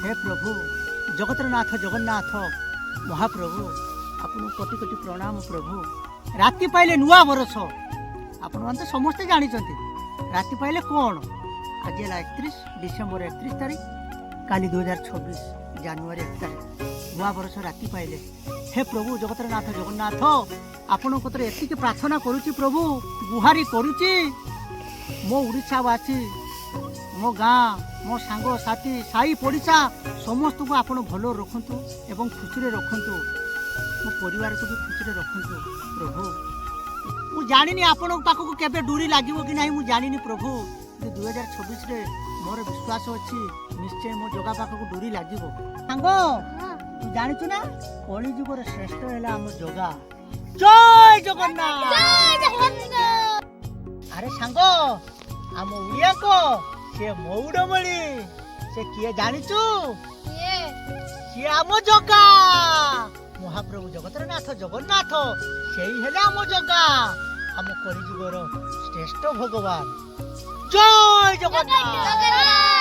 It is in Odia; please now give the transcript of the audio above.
ହେ ପ୍ରଭୁ ଜଗତର ନାଥ ଜଗନ୍ନାଥ ମହାପ୍ରଭୁ, ଆପଣଙ୍କୁ କୋଟି କୋଟି ପ୍ରଣାମ ପ୍ରଭୁ। ରାତି ପାଇଲେ ନୂଆ ବରଷ, ଆପଣମାନେ ତ ସମସ୍ତେ ଜାଣିଛନ୍ତି। ରାତି ପାଇଲେ କ'ଣ? ଆଜି ହେଲା 31 ଡିସେମ୍ବର 31 ତାରିଖ, କାଲି 2026 ଜାନୁଆରୀ 1 ତାରିଖ, ନୂଆ ବରଷ ରାତି ପାଇଲେ। ହେ ପ୍ରଭୁ ଜଗତର ନାଥ ଜଗନ୍ନାଥ, ଆପଣଙ୍କ କତିରେ ଏତିକି ପ୍ରାର୍ଥନା କରୁଛି ପ୍ରଭୁ, ଗୁହାରି କରୁଛି। ମୋ ଓଡ଼ିଶାବାସୀ, ମୋ ଗାଁ, ମୋ ସାଙ୍ଗସାଥି, ସାହି ପଡ଼ିଶା ସମସ୍ତଙ୍କୁ ଆପଣ ଭଲ ରଖନ୍ତୁ ଏବଂ ଖୁସିରେ ରଖନ୍ତୁ। ମୋ ପରିବାରକୁ ବି ଖୁସିରେ ରଖନ୍ତୁ ପ୍ରଭୁ। ମୁଁ ଜାଣିନି ଆପଣଙ୍କ ପାଖକୁ କେବେ ଡୋରି ଲାଗିବ କି ନାହିଁ, ମୁଁ ଜାଣିନି ପ୍ରଭୁ। କିନ୍ତୁ 2026ରେ ମୋର ବିଶ୍ୱାସ ଅଛି, ନିଶ୍ଚୟ ମୋ ଜଗା ପାଖକୁ ଡୋରି ଲାଗିବ। ସାଙ୍ଗ, ତୁ ଜାଣିଛୁ ନା, କଳି ଯୁଗର ଶ୍ରେଷ୍ଠ ହେଲା ଆମ ଜଗା। ଜୟ ଜଗନ୍ନାଥ। ଆରେ ସାଙ୍ଗ, ଆମ ଓଡ଼ିଆଙ୍କ ସେ ମଉଡମଣି ସେ କିଏ ଜାଣିଛୁ? ସିଏ ଆମ ଜଗା ମହାପ୍ରଭୁ ଜଗତର ନାଥ ଜଗନ୍ନାଥ। ସେଇ ହେଲେ ଆମ ଜଗା, ଆମ କଳିଯୁଗର ଶ୍ରେଷ୍ଠ ଭଗବାନ। ଜୟ ଜଗନ୍ନାଥ।